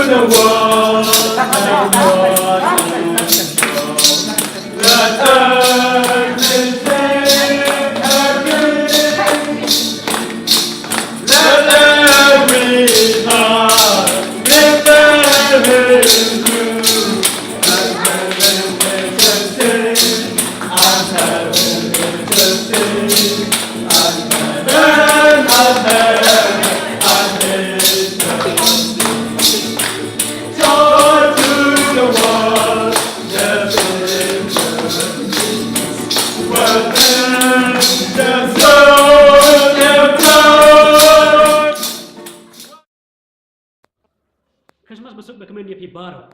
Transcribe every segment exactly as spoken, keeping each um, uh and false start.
The world, the world, let earth rejoice again. Let every heart be filled with you. Christmas ba suk ba kmen ïa phi baroh.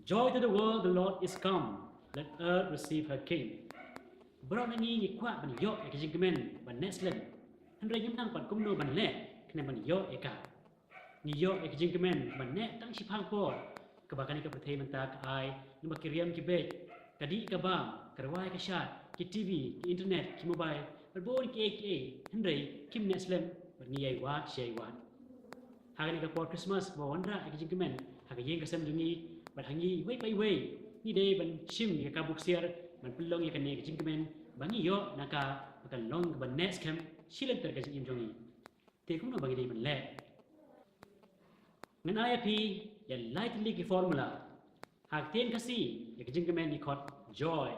Joy to the world, the Lord is come. Let earth receive her King. Baroh na ngi ngi kwah ban ïoh ïa ka jingkmen ban neh slem. Hynrei ngim nang pat kumno ban leh khnang ban ïoh ïa ka. Ngi ïoh ïa ka jingkmen ban neh tang shiphang por kaba kane ka pyrthei mynta ka ai, namar ki riam ki beit, ka dih ka bam, ka rwai ka shad, ki T V, ki internet, ki mobile, bad bun kiei kiei. Hynrei kim neh slem bad ngi ïai wad shi ïai wad. Ha kane ka por Christmas ba wanrah ïa ka jingkmen ha ka ïing ka sem jong ngi bad ha ngi iwei pa iwei, ngi dei ban shim ïa ka buk siar ban pynlong ïa kane ka jingkmen ba ngi ïoh na ka ba kan long kaba neh skhem shi lynter ka jingim jong ngi. Te kumno ba ngi dei ban leh? Ngan ai ïa phi ïa lai tylli ki formula. Ha ka ktien Khasi ïa ka jingkmen ngi khot joy,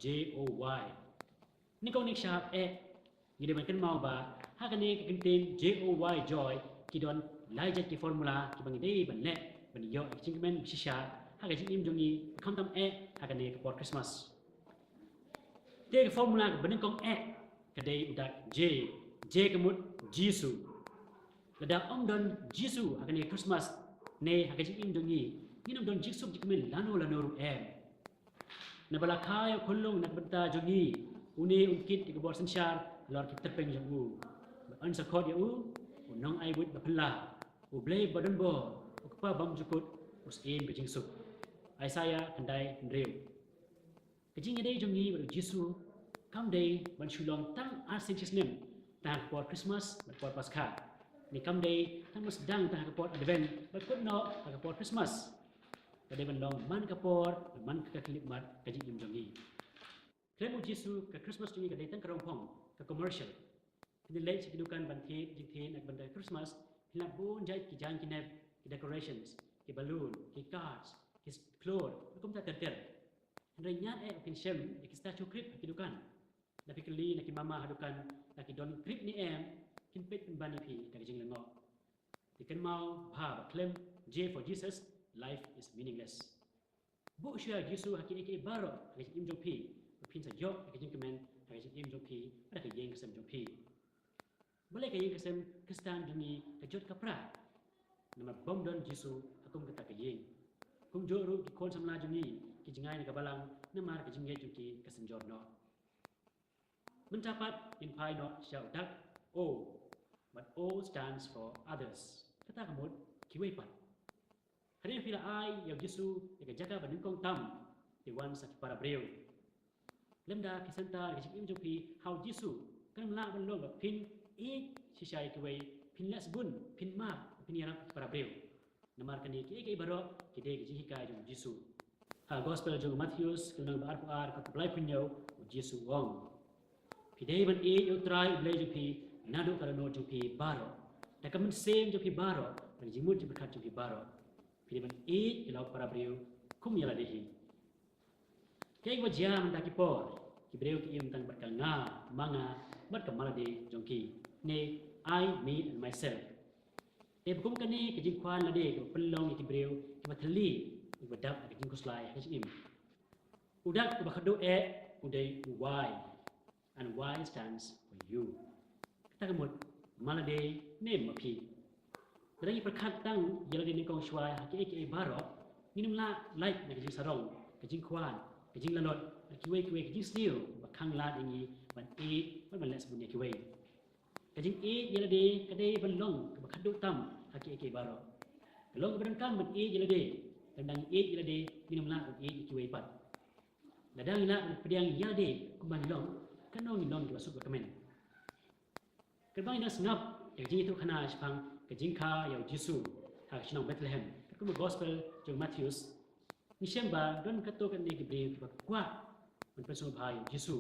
J O Y. Nyngkong nyngshap eh, ngi dei ban kynmaw ba ha kane ka kyntien J O Y, joy, ki don lai jait ki formula kiba ngi dei ban leh ban ïoh ïa ka jingkmen ba shisha ha ka jingim jong ngi, khamtam eh ha kane ka por Christmas. Te ka formula kaba nyngkong eh ka dei u dak J, J ka mut Jisu. Lada ym don Jisu ha kane ka Christmas ne ha ka jingim jong ngi, ngin ym don jingsuk jingkmen lano lano ruh em. Naba la kha ïa u khunlung na ka bynta jong ngi, une un kit ïa ka bor synshar halor ki tyrpeng jong u. Bad yn sa khot ïa u u nongai buit ba phylla, U Blei ba donbor, U Kpa bymjukut, U Syiem ba jingsuk. Isaiah khyndai hynriew. Ka jingïadei jong ngi bad u Jisu kam dei ban shu long tang arsien shisnem tang ha ka por Christmas bad por Paskha. Ne kam dei tang ban sdang tang ha ka por Advent bad kut noh ha ka por Christmas. Ka dei ban long man ka por bad man ka khyllipmat ka jingim jong ngi. Khlem u Jisu ka Christmas jong ngi ka dei tang ka rongphong, ka commercial. Phin leit sha ki dukan ban thied jingthied na ka bynta Christmas, phin lap bun jait ki jaiñ ki nep, ki decorations, ki balloon, ki cards, ki s-, khlur, kumta ter ter. Hynrei ñiad eh ba phin shem ïa ki statue krip ha ki dukan. Lada phi kylli na ki mama ha dukan la ki don krip ne em, kin peit pynban ïa phi da ka jinglyngngoh. Te kynmaw bha ba khlem J for Jesus, life is meaningless. Buh shuwa ïa u Jisu ha kiei kiei baroh ha ka jingim jong phi, ba phin sa ïoh ïa ka jingkmen ha ka jingim jong phi bad ha ka ïing ka sem jong phi. Balei ka ïing ka sem Khristan jong ngi ka jot ka pra? Namar bym don Jisu ha kum kata ka ïing. Kumjuh ruh ki khun samla jong ngi ki jngai na ka balang namar ka jingngeit jong ki ka synjor noh. Mynta pat ngin phai noh sha u dak O, bad O stands for others. Kata ka mut kiwei pat. Hadien phi la ai ïa u Jisu ïa ka jaka ba nyngkong tam, te wan sa ki para briew. Lymda phi senta ïa ka jingim jong phi ha u Jisu, kan ym lah ban long ba phin ïeit shisha ïa kiwei, phin leh sbun, phin map, phin ïarap ïa ki para briew. Namar kane kiei kiei baroh ki dei ka jinghikai jong u Jisu. Ha Gospel jong u Mathaios, ka lynnong ba arphew ar, ka dkhot ba laiphew hynñiew, u Jisu u ong: Phi dei ban ïeit ïa u Trai u Blei jong phi naduh ka dohnud jong phi baroh, da ka mynsiem jong phi baroh, da ka jingmut jingpyrkhat jong phi baroh. Phi dei ban ïeit ïa la u para briew kum ïa lade hi. Kaei kaba jia mynta ki por, ki briew ki im tang bad ka nga ma nga bad ka ma lade jong ki, ne I, me and myself. Te ba kum kane ka jingkwah lade kaba pynlong ïa ki briew kiba thylli, kiba dap ha ka jingkhuslai ha ka jingim. U dak uba khatduh eh u dei u Y, and Y stands for you. Kata ka mut ma lade ne ma phi. Lada ngi pyrkhat tang ïa lade nyngkong shuwa ha kiei kiei baroh, ngin ym lah lait na ka jingsarong, ka jingkwah, ka jinglalot, bad kiwei kiwei ki jingsniew ba khang lad ïa ngi ban ïeit bad ban leh sbun ïa kiwei. Ka jingïeit ïa lade ka dei ban long kaba khatduh tam ha kiei kiei baroh. Ka long kaba donkam ban ïeit ïa lade, lada ngi ïeit ïa lade ngin ym lah ban ïeit ïa kiwei pat. Lada ngi lah ban pdiang ïa lade kumba ngi long, kan long ngi long kiba suk ba kmen. Katba ngi dang sngap ïa ka jingïathuhkhana shaphang ka jingkha ïa u Jisu ha ka shnong Bethlehem, ka Kum ka gospel jong Mathaios, ngi shem ba don katto katne ki briew kiba kwah ban pynsngewbha ïa u Jisu.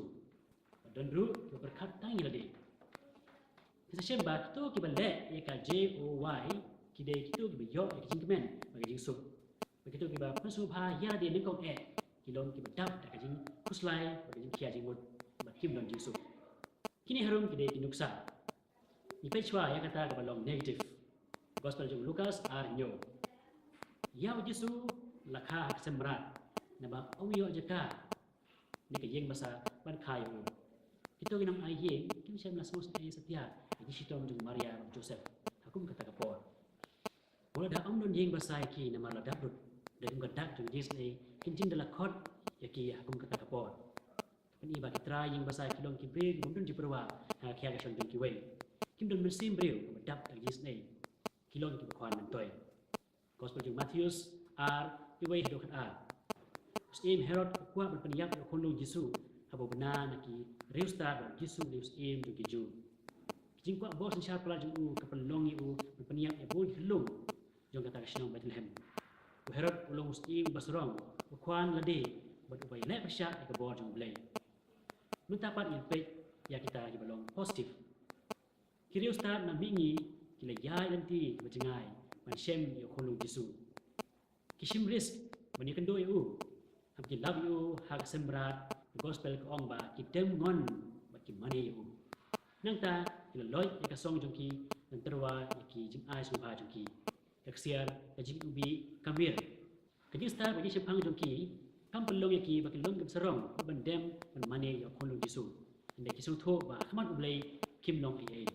Ba don ruh kiba pyrkhat tang ïa lade. Ngi sa shem ba kito kiba leh ïa ka J O Y ki dei kito kiba ïoh ïa ka jingkmen bad ka jingsuk. Bad kito kiba pynsngewbha ïa lade nyngkong eh ki long kiba dap da ka jingkhuslai bad ka jingkhia jingmut bad kim don jingsuk. Kine harum ki dei ki nuksa. Ngi peit shuwa ïa kata kaba long negative. Gospel jong Lukas ar hynñiew. Ïa u Jisu la kha ha ka sem mrad, naba um ïoh jaka ne ka ïing basa ban kha ïa u. Kito ki nongai ïing kim shym la sngewsynei satia ïa ki shitom jong Maria bad Joseph ha kum kata ka por. Wat lada ym don ïing basa ïa ki namar la dap lut, da kum ka dak jong ka jingisynei kin jin da la khot ïa ki ha kum kata ka por. Ka pyni ba ki trai ïing basa ki long ki briew kiba ym don jingpyrwa ha ka khia ka shong jong kiwei. Kim don mynsiem briew kaba dap da ka jingisynei. Ki long kiba khwan myntoi. Gospel jong Mathaios ar, kawei haduh khatar. U syiem Herod u kwah ban pynïap ïa u khunlung Jisu haba u bna na ki riewstad ba u Jisu u dei u syiem jong ki Jiw. Ki jingkwah bor synshar palat jong u ka pynlong ïa u ban pynïap ïa bun ki khunlung jong kata ka shnong Bethlehem. U Herod u long u syiem uba sarong, u khwan lade bad uba ïaleh pyrshah ïa ka bor jong U Blei. Mynta pat ngin peit ïa kita kiba long positive. Ki riewstad na mihngi ki la ïaid lynti kiba jngai ban shem ïa u khunlung Jisu. Ki shim risk ban ïakynduh ïa u. Haba ki lap ïa u ha ka sem mrad, ka gospel ka ong ba ki dem ngon bad ki mane ïa u. Nangta ki la loit ïa ka song jong ki ban tyrwa ïa ki jingai sngewbha jong ki. Ka ksiar, ka jingiwbih, ka mir. Ka jingstad bad jingshemphang jong ki kam pynlong ïa ki ba ki long kiba sarong ban dem ban mane ïa u khunlung Jisu. Hynrei ki sngewthuh ba ha khmat U Blei kim long ei ei.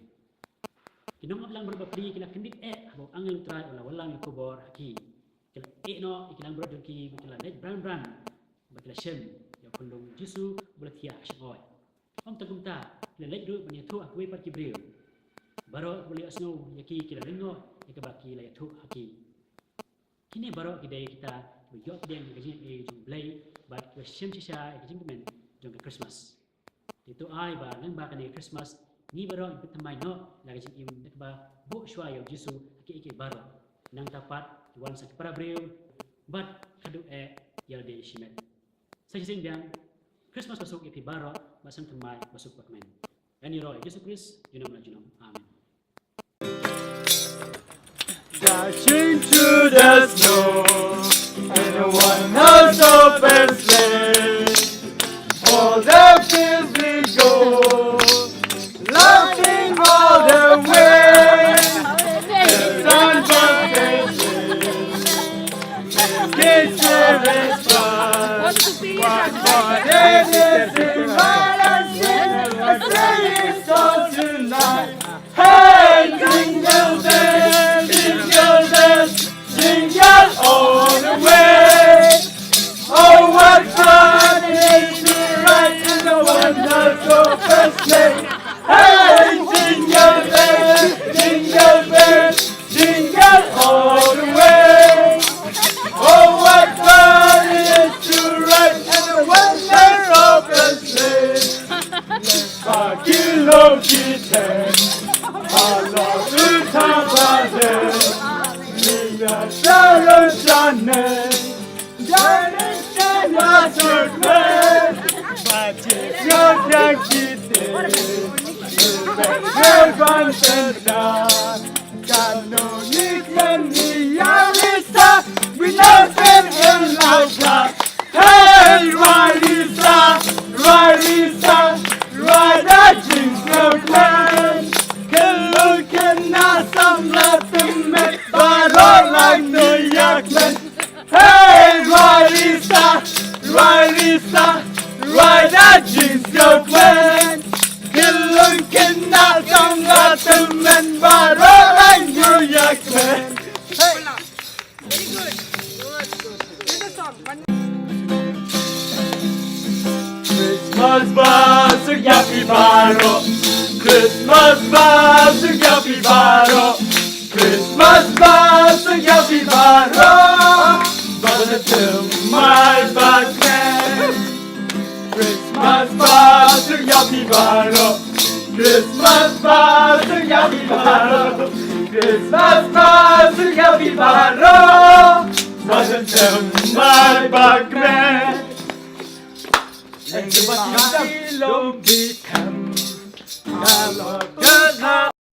Ki nongap langbrot bapli ki la kyndit eh haba u angel U Trai u la wallam ïa ka khubor ha ki. Ki la ïeh noh ïa ki langbrot jong ki bad ki la leit bran bran bad ki la shem ïa u khunlung Jisu uba la thiah ha ka shyngoid. Ym tang kumta, ki la leit ruh ban ïathuh ha kiwei pat ki briew. Baroh kiba la ïohsngew ïa ki ki la lyngngoh ïa kaba ki la ïathuh ha ki. Kine baroh ki dei kita kiba ïoh pdiang ïa ka jingaiei jong U Blei bad kiba shem shisha ïa ka jingkmen jong ka Christmas. Te to ai ba lyngba kane ka Christmas ngi baroh ngin pynthymmai noh ïa ka jingim da kaba buh shuwa ïa u Jisu ha kiei kiei baroh. Nangta pat ki wan sa ki para briew bad haduh eh ïa lade shimet. Sa shisien biang, Christmas basuk ïa phi baroh bad san thymmai basuk bakmen. Ïa ngi ïaroh ïa u Jisu Khrist junom la junom. Amen. Dashing through the snow in a one horse open sleigh. O'er the fields we go, laughing all the way. The sun burns kids there is fun. What it is in my life, a sleighing song tonight. Hey, jingle bells, jingle bells, jingle all the way. Oh, what fun it is to ride in a one horse open sleigh. Hey, jingle bells, jingle bells, jingle all the way. Oh, what fun it is to ride in a one horse open sleigh. Ba ki longkitei, halor u thapar de, ïa sharon shane, darling, shane was your friend. Ba ki longkitei, ban tenda. Kano ni kani yarisa, we know them in love. Hey, Rarisa, Rarisa, Rara Jing Snow Clan. Kelun kena samla temet baroh lang ni yakmen. Hey, Rarisa, Rarisa, Rara Jing Snow Clan. Kelun kena samla temet baroh lang ni yakmen. Hey. Very good. Good. Sing the song. One Christmas ba suk ïa phi baroh. Christmas ba suk ïa phi baroh. Christmas ba suk ïa phi baroh. Ba sa thymmai ba kmen. Christmas ba suk ïa phi baroh. Christmas ba suk ïa phi baroh. Christmas, Christmas, ïa phi baroh. Ba shem shem bad ba kmen. Lem ki long ki khem. Ka long ka